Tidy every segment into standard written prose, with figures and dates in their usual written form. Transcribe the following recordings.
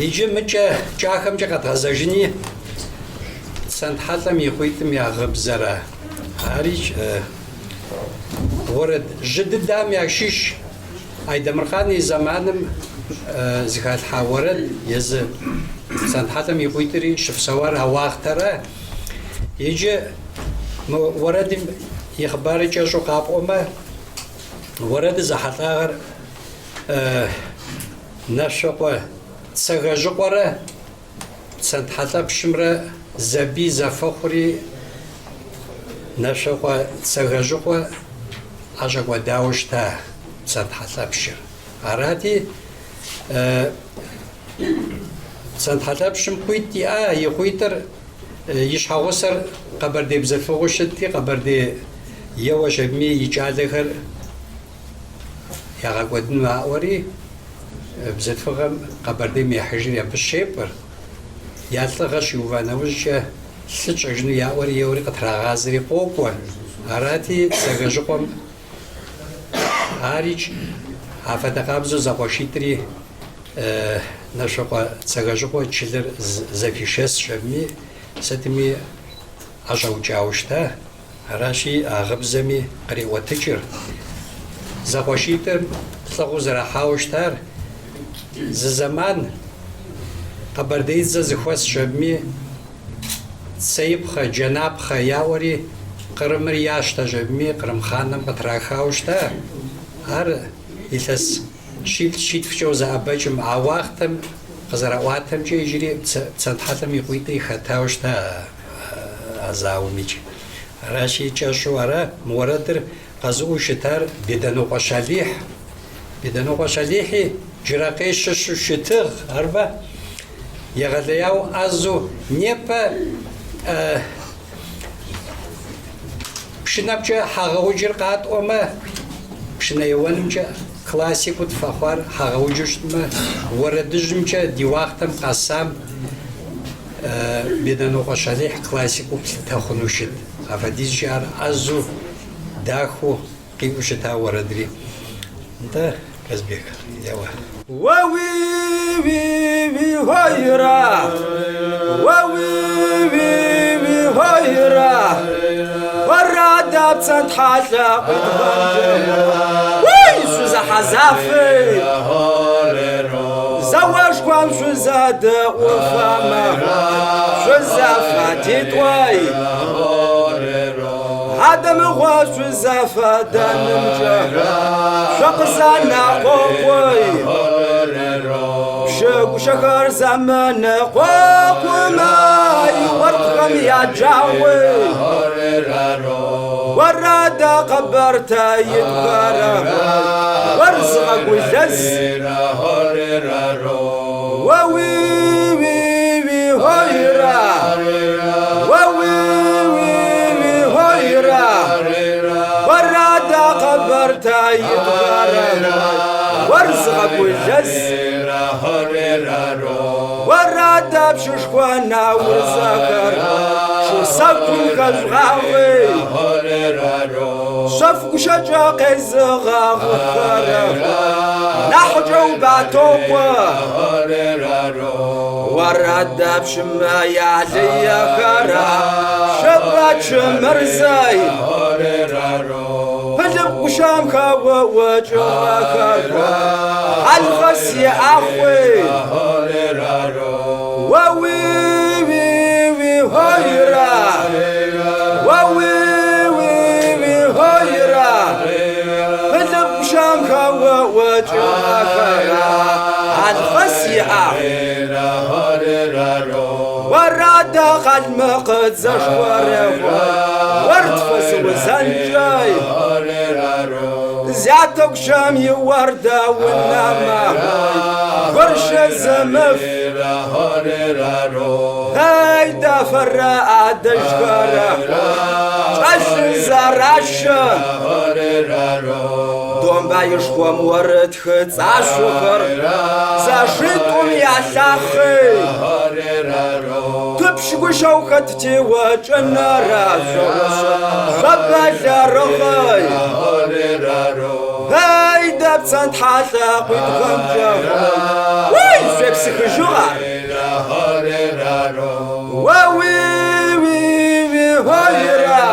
Иджы мыкӏэ кӏахэмкӏэ къэдгъэзэжыни Пцэнтхьэлӏэм и къуитӏым я гъыбзэрэ. Арикӏ уэрэд жьы дыдам ящыщ Айдэмыркъан и зэманым зыхалъхьа уэрэд езы Пцэнтхьэлӏэм и къуитӏри щыпсэуар а уахътэрэ. Иджы мы уэрэдым и хъыбарыр кӏэщӏу къапӏуэмэ, уэрэдыр зэхьэлӏагъэр Нэшъокъо Цэгэжьыкъуэрэ Пцэнтхьэлӏэпщымрэ зэбий зэфэхъури Нэшъокъо Цэгэжьыкъуэ ӏэщӏэкӏуэдауэ щыта Пцэнтхьэлӏэпщыр. Арати, Пцэнтхьэлӏэпщым къуитӏ иӏа, и къуитӏыр и щхьэгъусэр къэбэрдей бзылъхугъэу щытти, къэбэрдей еуэщ абыми и кӏалэхэр ягъэкӏуэдыну аӏуэри, бзылъхугъэм Къэбэрдейм ехьыжри абы щепӏыр, я лӏыгъэ щиува нэужькӏэ лъы тщӏэжыну яӏуэри еуэри къытрагъазэри къокӏуэ. Арати, Цэгэжьыкъуэм арикӏ афэдэ къабзэу зэкъуэшитӏри Нэшъокъуэ Цэгэжьыкъуэ чылэр зэхуишэсщ абыми, сытми ӏэщӏэукӏауэ щыта. Аращи, а гъыбзэми къриӏуэтыкӏыр, зэкъуэшитӏым лӏыгъэу зэрахьауэ щытар, зы зэман къэбэрдеидзэ зэхуэсщ абыми, цеипхъэ, джанапхъэ яӏуэри Кърымыр ящтэщ абыми, Кърым хъаным къытрахауэ щыта. Ар илъэс щиплӏ-щитхукӏэ узэӏэбэкӏым, а уахътэм къызэраӏуатэмкӏэ иджыри Пцэнтхьэлӏэм и къуитӏри хэтауэ щыта. А зауэм икӏ. Аращи, кӏэщӏу ара, мы уэрэдыр къэзыӏуу щытар Беданокъуэ Щалихь. Беданокъуэ Щалихьи Джыракъей щыщу щытыгъ, арба? Егъэлеяуэ ӏэзэу непэ пшынэмкӏэ Хьэгъэуджыр къатӏуэмэ, пшынэ еуэнымкӏэ классикыу тфэхъуар Хьэгъэуджу щытмэ, уэрэдыжьымкӏэ ди уахътэм къэсам Беданокъуэ Щалихь классикыу плъытэ хъуну щыт. Апхуэдизкӏэ ар ӏэзэу, дахэу къиӏуу щыта уэрэдри. Нтӏэ, Казбек, еуэ. Уэ уи уи хойра, уэ уи уи хойра, Уэрада Пцэнтхьэлӏэ къуитӏхэмкӏэ, уи шъузэхьэзафи, Зауэшхуэм шъузэдэӏуфэмэ, шъузэфэдитӏуэй. Адэмыгъуэ шъузэфэдэнымкӏэ, шъо къызэнэкъокъуй. Пщы гущэхэр зэмыныкъуэкъумэ, и уэркъхэм я джагъуи. Уэрэдэ къэбэрдеитӏхэрэ, уэр зыгъэгулэз. Уэ уи уи уи хойра, уэ уи уи уи хойра, Уэрэдэ къэбэрдеитӏхэрэ, уэр зыгъэгулэз. Уэрэдэ пщышхуэ наурзэхэр шусэкум хэжъугъагъи, Шъэф гущэкӏэ къезыгъэгъыхэрэ нахьыкӏэу Батокъуэ. Уэрэдэ пщымэ я лыехэрэ Шэбэчы Мырзэй. Пылыпкъ гущэм хэуэуэкӏыгъэхэр Алхъэс и ӏэхъуи. Уэ уи уи уи хойра, уэ уи уи уи хойра, Пылыпкъ гущэм хэуэуэкӏыгъэхэр Алхъэс и ӏэхъу. Уэрадэ къалмыкъыдзэшхуэрэ уэр тфэзыузэнкӏэй. Зятэ гущэм и уэрдэ унэмэ, гур щызымыф. Эй, дэфэрэ адэжьхэрэ, кӏэлъы зэращэ. Домбаишхуэм уэрытхы цӏашъохэр зэшитӏум я лъахъей. Тыпщ гущэу хэт теуэкӏынэрэ шъобэлэрыгъэй. Эй, дэ Пцэнтхьэлӏэ къуитӏхэмкӏэ, уи, шъуепсэлъ. Къепсыхыжыгъ ар. Уэ уи-уи-уи хойра!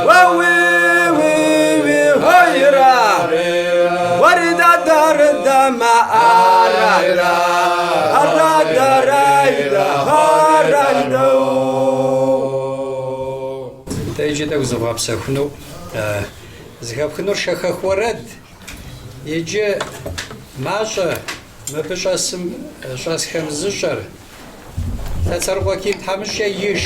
Уэ уи-уи-уи хойра! Уэридадарыда ма-арайда, арадарайда, харайда. Дэ иджы тӏэкӏу зывгъэпсэхуну зыхэпхынур шэхэх уэрэд. Иджы мащӏэ мыбы щӏэсым щӏэсхэм зыщӏэр. Лъэцэрыкъуэ Ким тхьэмыщкӏэ иш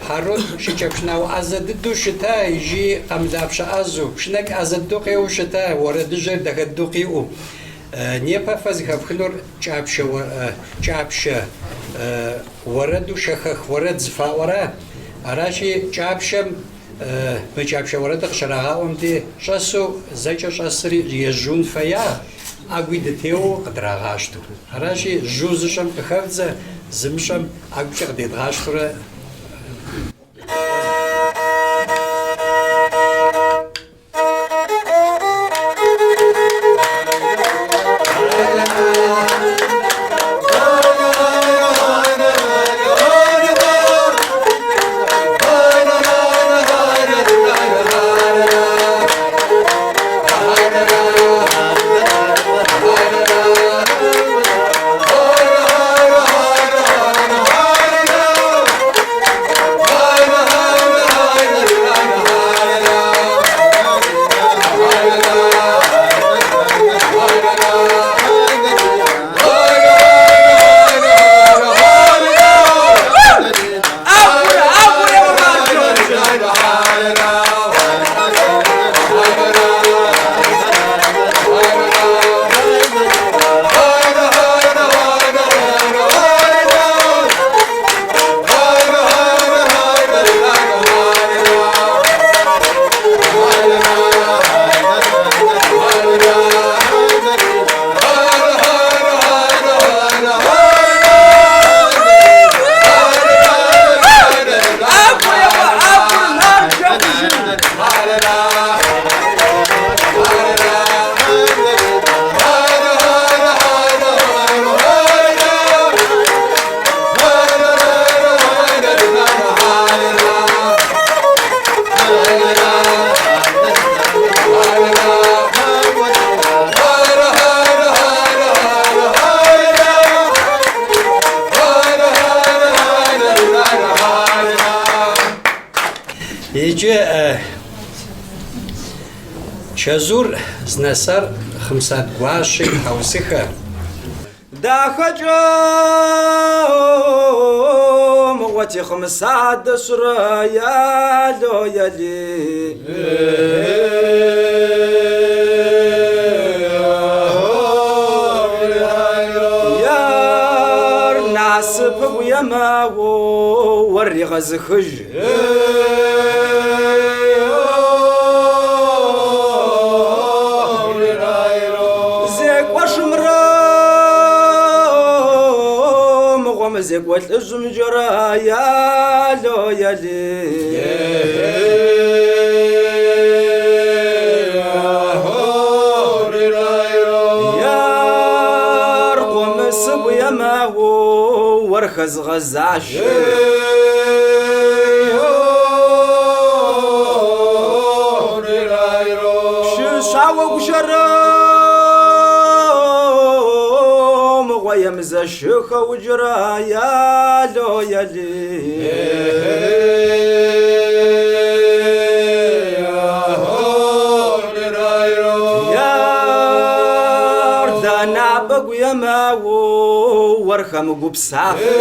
Хьэрун шыкӏэпшынауэ ӏэзэ дыдэу щыта икӏи къамылапщэ ӏэзэу, пшынэми ӏэзэ дыдэу къеуэу щыта, уэрэдыжьэр дахэ дыдэу къиӏэу. Непэ фэ зыхэпхынур кӏапшэ кӏапшэ уэрэду шэхэх уэрэд зыфаӏуэра. Аращи, кӏапшэм мы кӏапшэ уэрэдыр къыщрагъаӏуэм де щӏэсу зэкӏэ щӏэсри ежьун фея, ӏэгуи дытеуэу къыдрагъащтэу. Аращи, жьу зыщӏэм къыхэвдзэ, зымыщӏэм ӏэгукӏэ къыдедгъащтэурэ. Иджы чэзур знэсар Хъымсад гуащэ и тхьэусыхэ. Дахэкӏэ мыгъуэти Хъымсадэщрэ яло яли. Яр насыпыгу емауэ уэр егъэзыхыж. Зекӏуэшымрэ мыгъуэмэ зекӏуэ лӏыжьымкӏэрэ яло яли. Яр къомысыгу емауэ уэр хэзгъэзащ. Пщы щауэ гущэрэ мыгъуэ емызэшыхэуджэрэ яло яли. Яр данапӏэгу емауэ уэр хэмыгупсафи.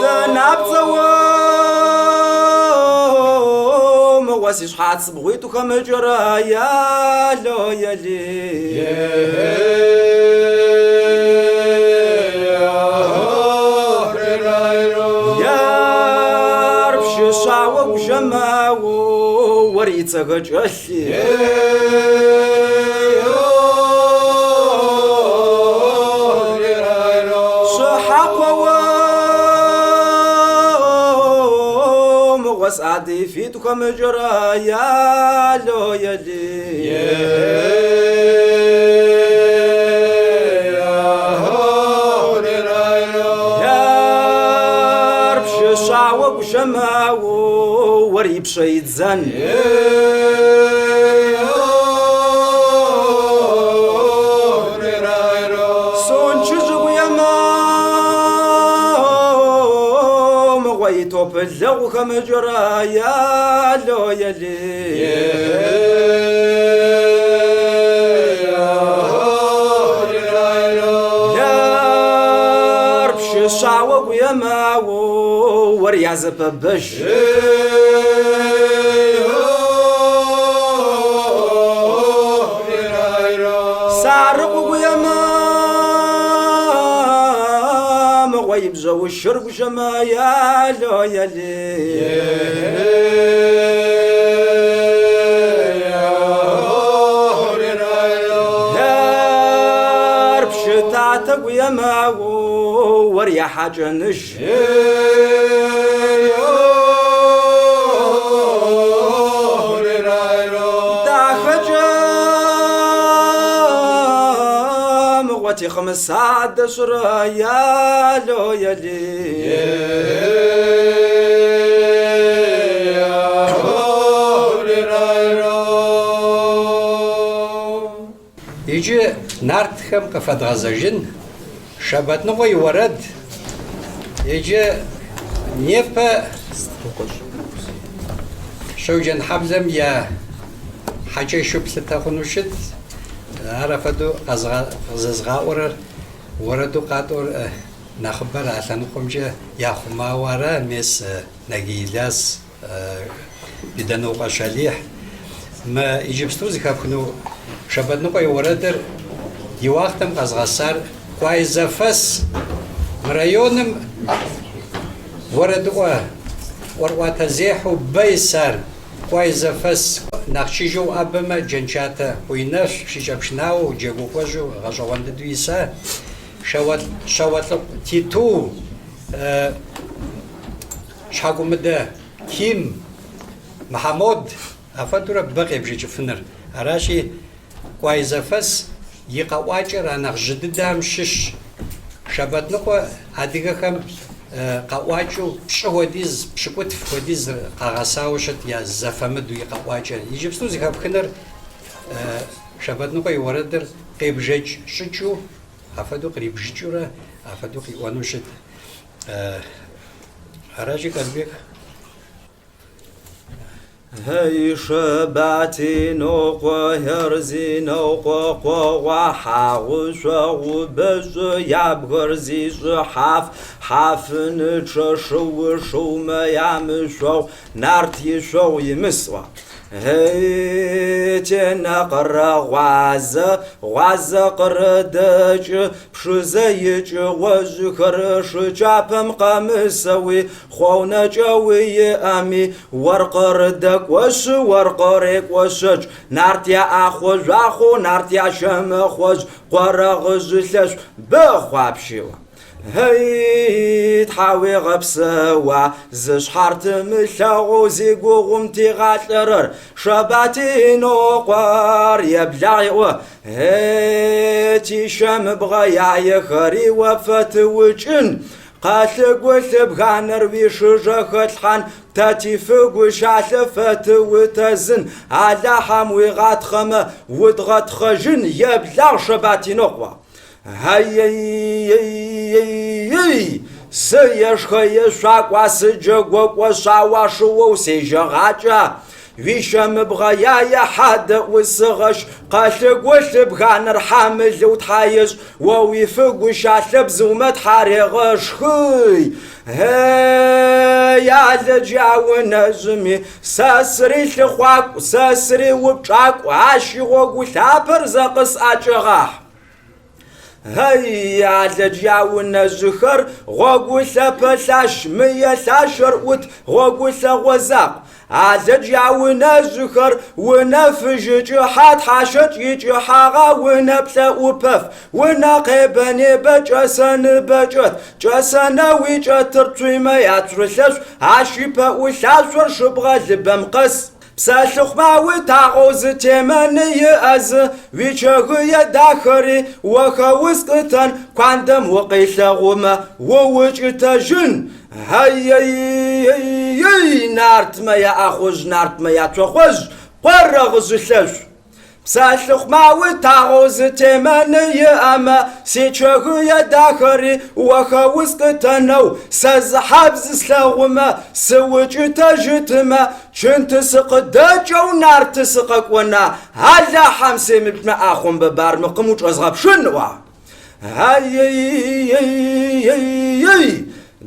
Дэнапцӏэуэ мыгъуэ си щхьэц бгъуитӏу хэмыкӏэрэ яло яли. Яр пщы щауэ гущэмауэ уэр и цӏэгэкӏэлъи. Щыхьэкъуэуэ мыгъуэ сӏа хьэдифитӏухэмыкӏэрэ яло ели. Ар пщы щауэ гущэмауэ уэр и пщэ идзэн. Сончыжьыгуемэ мыгъуэ и топылэгъухэмыкӏэрэ яло ели. Ар пщы щауэ гуемауэ уэр я зэпэбэж. Сарыкъу гуемэ мыгъуэ и бжьэушыр гущэмэ яло ели. Ар пщы татэ гуемауэ уэр я хьэкӏэныш. Дахэкӏэ мыгъуэ техъымысадэ щӏырэ яло ели. Иджы нартхэм къыфэдгъэзэжын Шабатныкъуэ и уэрэд. Иджы непэ Щэуджэнхьэблэм я хьакӏэщу плъытэ хъуну щыт. Ар афэдэу къызэзгъаӏуэрэр уэрэду къатӏуэр нэхъыбэр а лъэныкъуэмкӏэ яхъумауэ ара, мес Нэгий Иляс, Биданокъуэ Щалихь. Мы иджыпсту зыхэфхыну Шабатныкъуэ и уэрэдыр и уахътэм къэзгъэсар Кӏуай Зэфэс мы районым уэрэдыӏуэ ӏуэрыӏуатэзехьэу бэ исар Кӏуай Зэфэс нэхъ чыжьэу уӏэбэмэ Джэнчатэ Къуйнэшъу шыкӏэпшынауэу, джэгукӏуэжьу гъэщӏэгъуэн дыдэу иса Щауэлӏыкъу Титу, Щхьэкӏумыдэ Ким, Мыхьэмод афэдурэ бэ къебжэкӏыфыныр. Аращи, Кӏуай Зэфэс и къэӏуакӏэр а нэхъ жьы дыдэм щыщ. Шабатныкъуэ адыгэхэм къэӏуакӏэу пщӏы хуэдиз, пщыкӏутф хуэдиз къагъэсауэ щыт я зэфэмыдэу и къэӏуакӏэр. Иджыпсту зыхэпхыныр Шабатныкъуэ и уэрэдыр къебжэкӏ щӏыкӏэу, афэдэу кърибжыкӏыурэ, афэдэу къиӏуэну щыт. Аращи, Казбек. Эй, Шэбатинокъуэр зи ныкъуэкъуэгъуа хьэгъушъогъубэшӏы ябгэр зи щӏыхьаф, хьафынычъэ шыу шыумэ ямышъогъу, нарт ишъогъу имысӏуа. Эй, тенэ къырэгъуазэ, гъуазэ къырыдэкӏы, Пшызэ икӏы гъуэжьхэр шыкӏапэм къэмысэуи, хъуэунэкӏэуи иӏэми, уэркъыр дэкӏуэщы, уэркъыр екӏуэщэкӏ, нарт я ӏахъуэ жъуахъуэу, нарт я щэмэхъуэжь, къуэрэгъыжь лъэщ, бэ хъуапщиуэ. Эй, тхьауегъэпсэуа, зы щхьэр тымылъэгъуу зи гугъум тигъалӏэрэр, Шэбатинокъуэр еблагъ еӏуэ. Эй, тищэмыбгъэ яехэри уэ пфэтыукӏын, къэлъыгулъыбганэр уи шыжэ хэлъхьэн, тэ тифыгу щалъэ фэтыутэзын, Алахьэм уигъатхъэмэ, удгъэтхъэжын, еблагъ Шэбатинокъуэ. Ай-ей-ей-ей-ей, сы ешхэ ешъуакӏуа, сы джэгуакӏуэ щауа шыуэу сежьэгъакӏэ. Уищэмыбгъэ яе хьадэ ӏусыгъэщ, къэлъыгулъыбганэр хьамылэу тхьа ещӏ, уэ уи фыгу щалъэ бзыумэ тхьарегъэшхый. Эй, алэдж я унэжьыми, сэ срилъыхъуакӏу, сэ сриупчӏакӏу, ащ и гъуэгу лъапэр зэ къысӏэкӏэгъахь. Эй, алэдж я унэжьыхэр гъуэгу лъапэ лъащ, мые лъащэр ӏут гъуэгу лъагъуэ закъу. Алэдж я унэжьхэр унэ фыжьы кӏыхьэ тхьэщэкӏ и кӏыхьагъэ унэ плӏэӏупэф, унэ къебэ-небэ кӏэсэныбэ кӏэт, кӏэсэнэуи кӏэтыр цуймэ я цурылъэшъу, ащ и пэӏулъашъор шыбгъэ лыбэм къэс. Псэлъыхъумэ уитагъэу зы темэны иӏэзы, уичэгые дахэри о хэускӏытэн, куандэм укъилъэгъумэ, уукӏытэжьын. Эй-ей-ей-ей, нартмэ я ӏэхъужь, нартмэ я цохъожь, къорэгъыжъылъэшъу. Псэлъыхъумэ уитагъэу зы темэны иӏэмэ, сичэгые дахэри о хэускӏытэнэу, сэ зы хьабз слъэгъумэ, сыукӏытэжьытымэ, Чынты сыкъыдэкӏэу нарты сыкъэкӏона, Алахьэм семыплъмэ ӏэхъомбэ бармыкъым учӏэзгъэпшын, ыӏуагъ. Ай-ей-ей-ей-ей!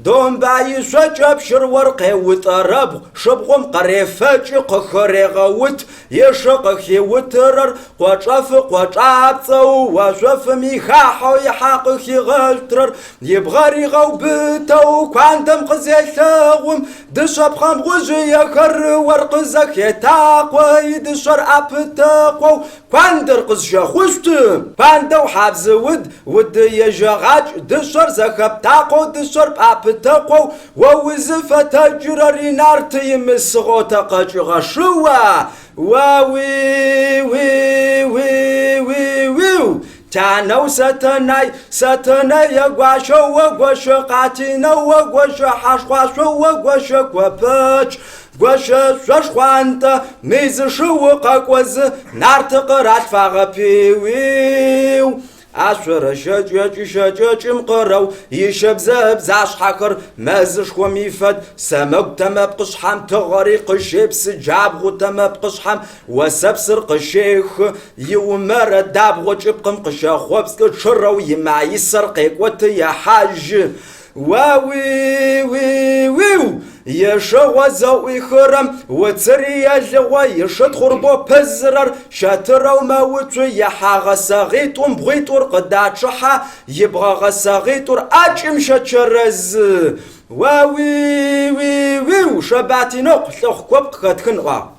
Домбаишъокӏэ пщыр ор къеутӏэрэбгъу, шыбгъум къырефэкӏы, къыхырегъэут, ишы къыхиутырэр къочӏэфы къочӏапцӏэу, ошъофыми хахьэу ихьэ къыхигъэшъутырэр ибгъэ ригъэубытэу куандэм къызелъэгъум, Дышъэ пхъэмбгъужъыехэр ор къызэхетакъо, идышъэр ӏэпытэкъоу куандэр къызщэхъушъут. Куандэу хьабзы уд, уды ежьэгъакӏ, дышъэр зэхэптакъоу, дышъэр пӏапытэкъоу, о узыфэтэджырэри нарты имысыгъэу тэ къэкӏыгъэ шыуа? Уа-уи-уи-уи-уи-уиу! Тянэу Сэтэнай, Сэтэнэе гуащэу о гощэ къатинэу о гощэ хьашхъуашъоу о гощэ копэч, гощэ шъо шхъуантӏэ, мы зы шыу къэкӏозы, нарты къыралъфагъэпи, уиу. Ашъорэ щэкӏэкӏы щэкӏэкӏым къырэу, ищэбзэ ыбзашъхьэхэр мэзышхом ифэд, сэмэгу тэмэпкъышъхьэм тыгъэри къыщепсы, джабгъу тэмэпкъышъхьэм осэпсыр къыщехы, Иумэрэ дабгъо кӏыпкъым къыщэхъопскӏы, чъырэу имаисэр къекӏоты ехьажьы. Уа-уи-уи-уиу! Ишыгъо зэӏуихырэм уцыри елыгъо, ишытхъурбо пызырэр щэтырэу мэуцу, ихьэ гъэсэгъитӏум бгъуитӏур къыдачъыхьэ, ибгъэ гъэсэгъитӏур ӏакӏым щэчэрэзы. Уа-уи-уи-уиу! Шэбатинокъу лӏыхъу куп къыхэтхын ыӏуагъ.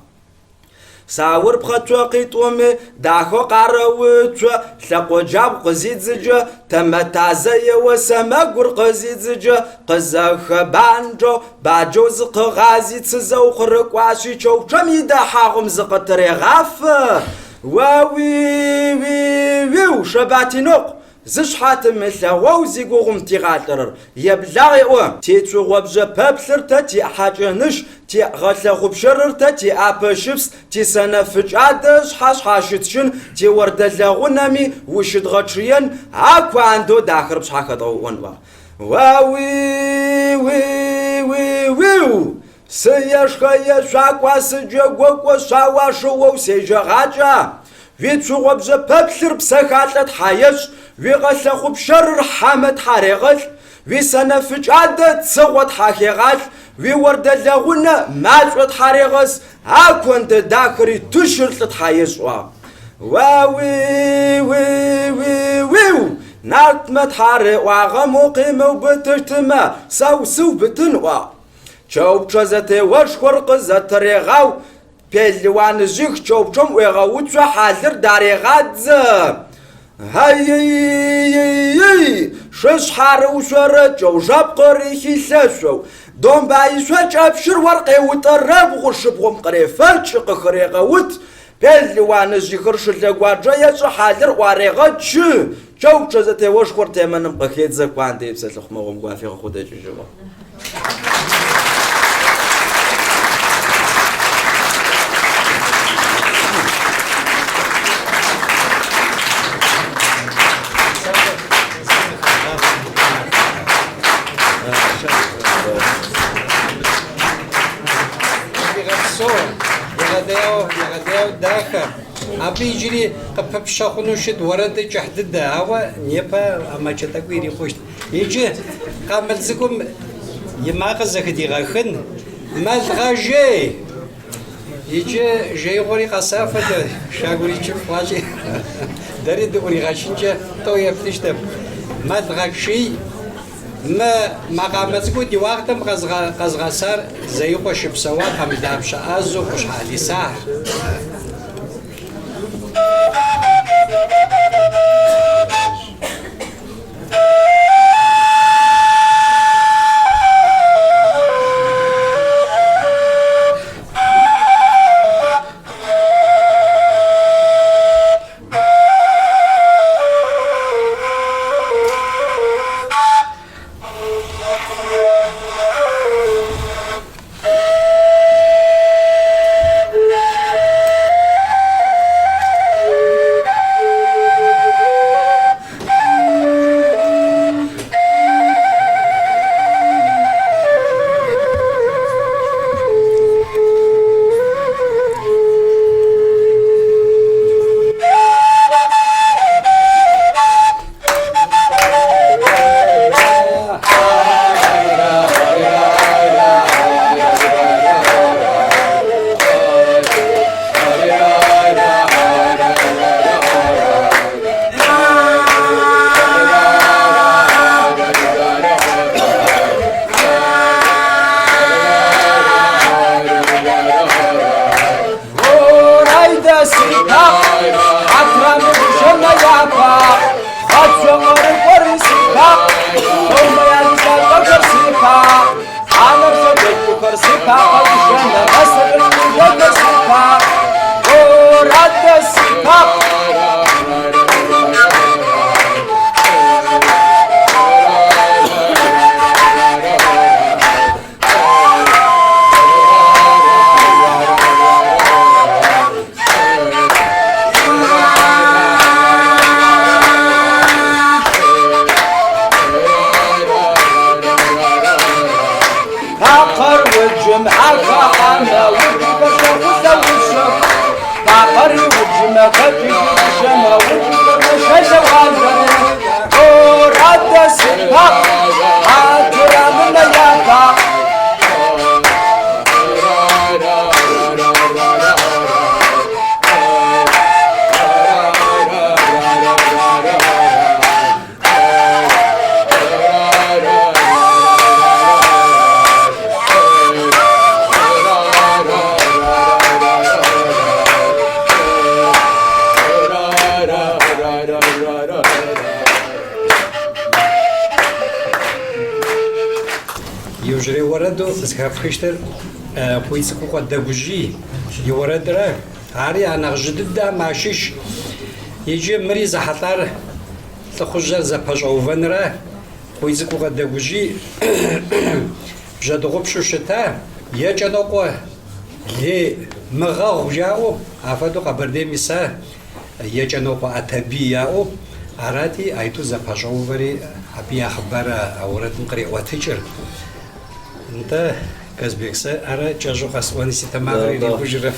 Саур пхъэцокъитӏуми дахэу къарэуцо, лъэкъо джабгъу къызидзыджэ, тэмэ тазэ ео, сэмэгур къызидзыджэ, къызэхэбанджэу, баджэу зыкъыгъази, цызэу къырыкӏуашъи, чэупчъэм идэхьагъум зыкъытырегъафэ. Уа-уи-уи-уиу, Шэбатинокъу, Зышъхьэ тымылъэгъоу зигугъум тигъалӏэрэр еблагъ еӏо. Тицугъобжъэ пэплъыр тэ тихьакӏэныш, тигъэлъэхъупщэрыр тэ тиӏапэщыпс, тисэнэфыкӏадэ ышъхьэ шъхьащытщын, тиордэ лэгъунэми ущыдгъэчъыен, а куандэу дахэр пшъхьэ хэдгъэуӏон ыӏуагъ. Уа-уи-уи-уи-уиу! Сыешхэ-ешъуакӏуа, сыджэгокӏо шъауа шыоу сежьэгъакӏа? Уицугъобжъэ пэплъыр псэхалӏэ тхьа ешӏ, уигъэлъэхъупщэрыр хьэмэ тхьарегъэлӏ, уисэнэфыкӏадэ цыгъо тхьахегъалӏ, уиордэ лэгъунэ машӏо тхьарегъэс, а кондэ дахэри тыщыр лӏы тхьа ешӏ ыӏуагъ. Уа-уи-уи-уи-уиу! Нартмэ тхьареӏуагъэм укъимыубытыщтымэ, сэ сыубытын ыӏуагъ. Чэупчъэ зэтеошхор къызэтырегъау, пелыуаныжъих чэупчъэм ӏуегъэуцо, хьалыр дарегъадзэ. Ай-й-й-й! Шышъхьарыуцорэ чэу жэпкъыри хилъэшъоу, домбаишъо кӏэпщыр ор къеутӏэрэбгъу, шыбгъум къырефэкӏы, къыхырегъэут, пелыуаныжъихыр шылъэгуаджэ ешӏы, хьалыр ӏуарегъэчы, чэупчъэ зэтеошхор темэным къыхедзэ, куандэ ипсэлъыхъумэ гъомгу афигъэхъоу дэкӏыжьыгъ. Егъэлеяуэ, дахэ. Абы иджыри къыпыпщэ хъуну щыт уэрэдыр кӏыхь дыдэ, ауэ непэ а макӏэ тӏэкӏуи ирикъущт. Иджы къамыл цӏыкӏум и макъыр зэхыдигъэхын, Мэлгъэжей! Иджы жеигъуэри къэса хуэдэ, щагури кӏыфӏ хъуащи, дэри дыӏуригъэчынкӏэ тӏэу еплъыщтэп. Мэлгъэчъый! Мы макъамэ цӏыкӏур ди уахътэм къэзгъэсар Зеикъуэ щыпсэуа къамылапщэ ӏэзэу Къущхьэ ӏэлисахь. Иужьрей уэрэду зэхэфхыщтыр Къуийцӏыкӏукъуэ Дэгужьий и уэрэдырэ, ари а нэхъ жьы дыдэм ящыщ. Иджы мыри зэхьэлӏар лӏыхъужьыр зэпэщӏэувэнрэ Къуийцӏыкӏукъуэ Дэгужьий бжьэдыгъупщу щыта Екӏэнокъуэ лей мыгъэгъу жаӏэу, афэдэу Къэбэрдейм иса Екӏэнокъуэ Атэбий яӏэу, арати, айтӏу зэпэщӏэувэри, абы я хъыбар а уэрэдым къреӏуэтыкӏыр. Нтӏэ, Казбек, сэ ара кӏэщӏу къэсӏуэни си тэмакъыр ирикъужрэ.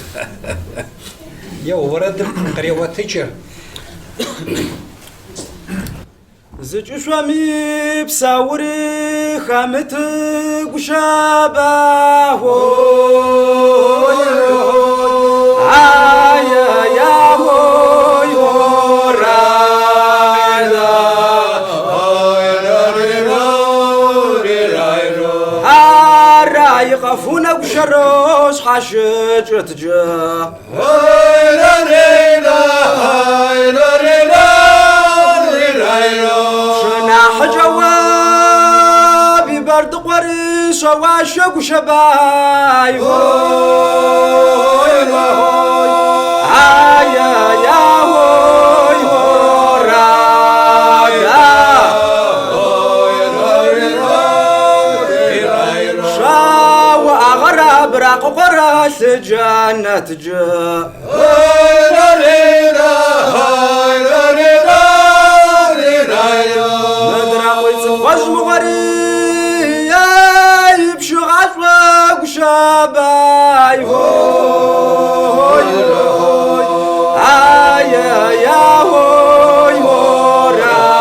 Е уэрэдым къреӏуэтыкӏыр. Зыкӏышъоми псаури хэмыт гущэба Ара икъэфунэ гущэро щхьэщыкӏытджэ. Шынахьыкӏэуэ Бибэрдыкъуэри щэуащэ гущэбай. Лъыджэнэтджэ. Мыдракъуи цӏыхуэжь мыгъуэри, ей, пщыгъашӏуэ гущэбай. Ой, ай, ой, орада.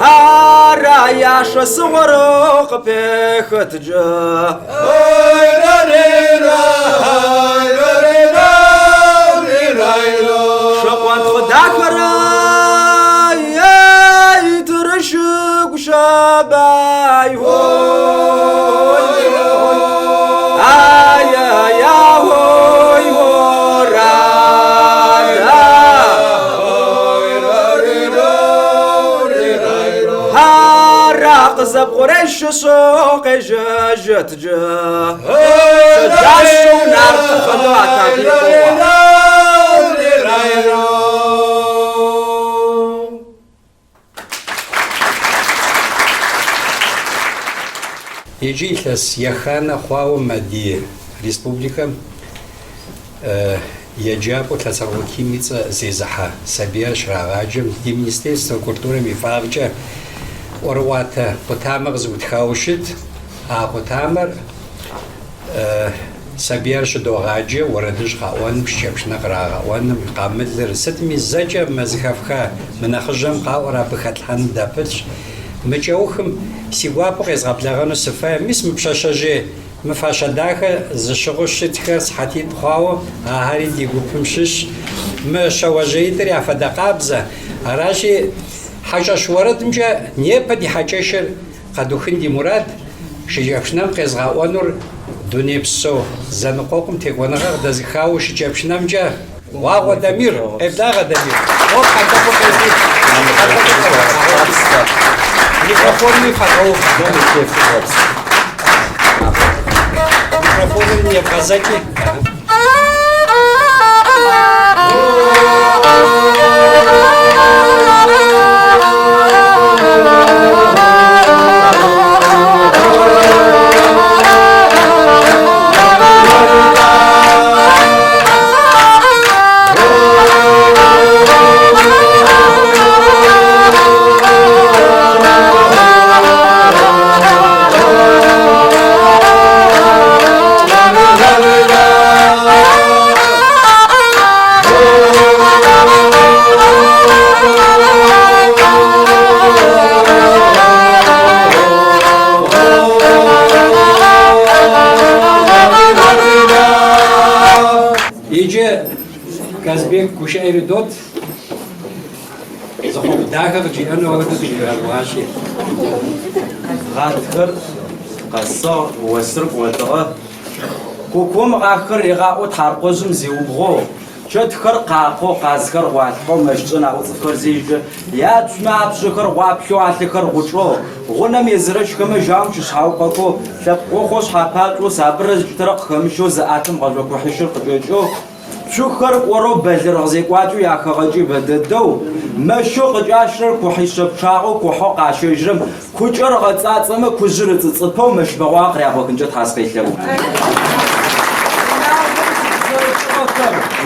Ара яшэсыгъуэро къыпехытджэ. Шэкъуантхъуэ дахэрэ Къежьэжьэшъэу къежьэжьэт джы. Щэджащэу нарт фэдэу а тарихъэу Иджы илъэс еханэ хъуауэ мы ди республикэм еджапӏэу Лъэцэрыкъуэ Ким и цӏэ зезыхьэ сабийхэр щрагъаджэм ди Министерствэ культурэм и фӏагъкӏэ ӏуэрыӏуатэ къутамэ къызэӏутхауэ щыт. А къутамэр сабийхэр щыдогъаджэ уэрэдыжь къаӏуэным, шыкӏэпшынэ кърагъэӏуэным, къамылыр, сытми зэкӏэ мы зыхэфха мы нэхъыжьэм къаӏуэр абы хэтлъхьэным дапылъщ. Мы кӏэухым си гуапэу къезгъэблэгъэну сыфей. Мис мы пщащэжьей мы фащэ дахэ зыщыгъыу щытхэр сыхьэтитӏ хъуауэ, ахэри ди гупым щыщ. Мы щауэжьеитӏыр яфэдэ къабзэ. Аращи, хьэщӏэщ уэрэдымкӏэ непэ ди хьэкӏэщыр Къэдухын ди мурад, шыкӏэпшынэм къезгъэӏуэнур дунейпсо зэныкъуэкъум текӏуэныгъэ къыдэзыхауэ шыкӏэпшынэмкӏэ Гъуагъуэ Дамир, къеблагъэ Дамир. О, пхъэнтӏэкӏур къети. Микрофонми фэгъэув. Микрофоныр ебгъэзэкӏи. Иджы Казбек гушыӏэ ирыдот. Зы хъуэхъу дахэ къыджиӏэну ауэдэу дыжигъэгугъащи. Гъатхэр къэсыгъ, осыр кӏодыгъэ. Кукум ахэр ригъаӏоу тхьаркъожъым зиубгъоу, чэтхэр къакъоу, къазхэр гъуалъхьэу, мэщкӏэ наӏо цӏыфхэр зежьэ, яцумэ апшъэхэр гъуаплъэу, алъэхэр гъучӏэу, гъунэм езырэщхэмэ жьаум щышъхьаукъэхэу, лъэпкъ ӏохъо шъхьапачӏэу, сабырэ зыкӏытэрэ къыхэмыщэу зы ӏатэм гъэжъо кухьищыр къыкӏэкӏэу, Цухэр кӏорэу бэлэрыгъ зекӏуакӏэу яхэгъэкӏи бэдэдэу, мэщэу къыкӏащрэр кухьишъэ пчъагъэу кухьэу къащэжьрэм кукӏэр ыгъэцӏацӏэмэ кужъыр ыцӏыцӏыпэу мэщ бэгъуагъэ къырягъохынкӏэ Тхьэ сыкъелъэӏу.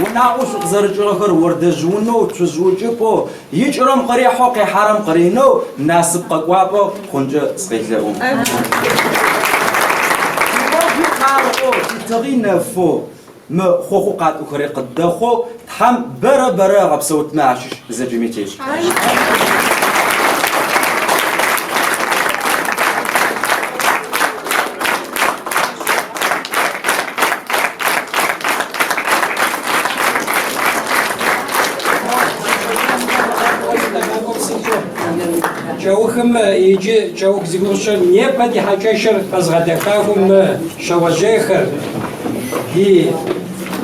Унагъоу шъукъызэрыкӏыгъэхэр ордэжъ унэу, цужъ укӏыпӏэу, икӏырэм къырихьэу къихьарэм къыринэу, насып къэкӏуапӏэ хъункӏэ сыкъелъэӏу. Тигъогуи къаргъоу, титыгъи нэфэу, Мы хъохъу къатӏохэри къыддэхъоу Тхьэм бэрэ бэрэ ыгъэпсэутмэ ащыщ зэкӏэми тешӏ. Кӏэухым иджы кӏэух зи гугъу сщӏыр непэ ди хьэкӏэщыр къэзгъэдэхахэу мы щауэжьейхэр Ди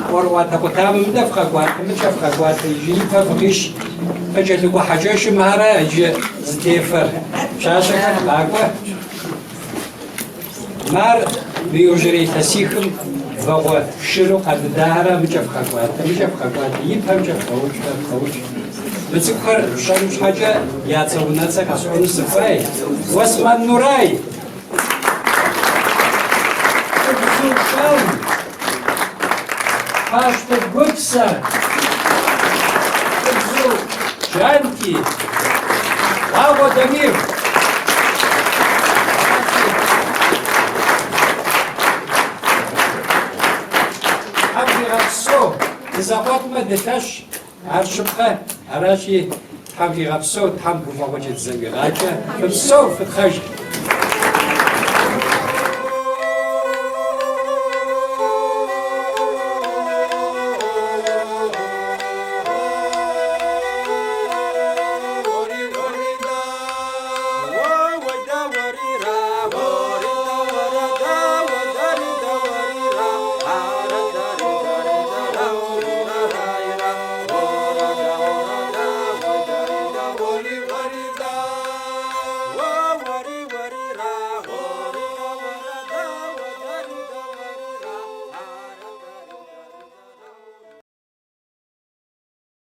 ӏуэрыӏуатэ къутамэм мыдэ фыкъэкӏуатэ, мыкӏэ фыкъэкӏуатэ, иджы ипэ фыкъищ. Къыкӏэлъыкӏуэ хьэкӏэщым ара иджы зытефэр. Пщащэхэр къакӏуэ. Мар мы иужьрей илъэсихым вагъуэ шыру къэлыдара мыкӏэ фыкъэкӏуатэ, мыкӏэ фыкъэкӏуатэ, ипэмкӏэ фыкъэуцу, фыкъэуцу. Мы цӏыкӏухэр фщӏэным щхьэкӏэ я цӏэ унэцӏэ къэсӏуэну сыхуей. Уэсмэн Нурай! Лӏыбзу Пащты Гупсэ, Лӏыбзу Джанти, Гъуагъуэ Дамир. Тхьэм фигъэпсэу, дызэкъуэтмэ дылъэщ, ар щыпкъэ, аращи, Тхьэм фигъэпсэу, Тхьэм гуфӏэгъуэкӏэ дызэӏуигъакӏэ, фыпсэу, фытхъэж.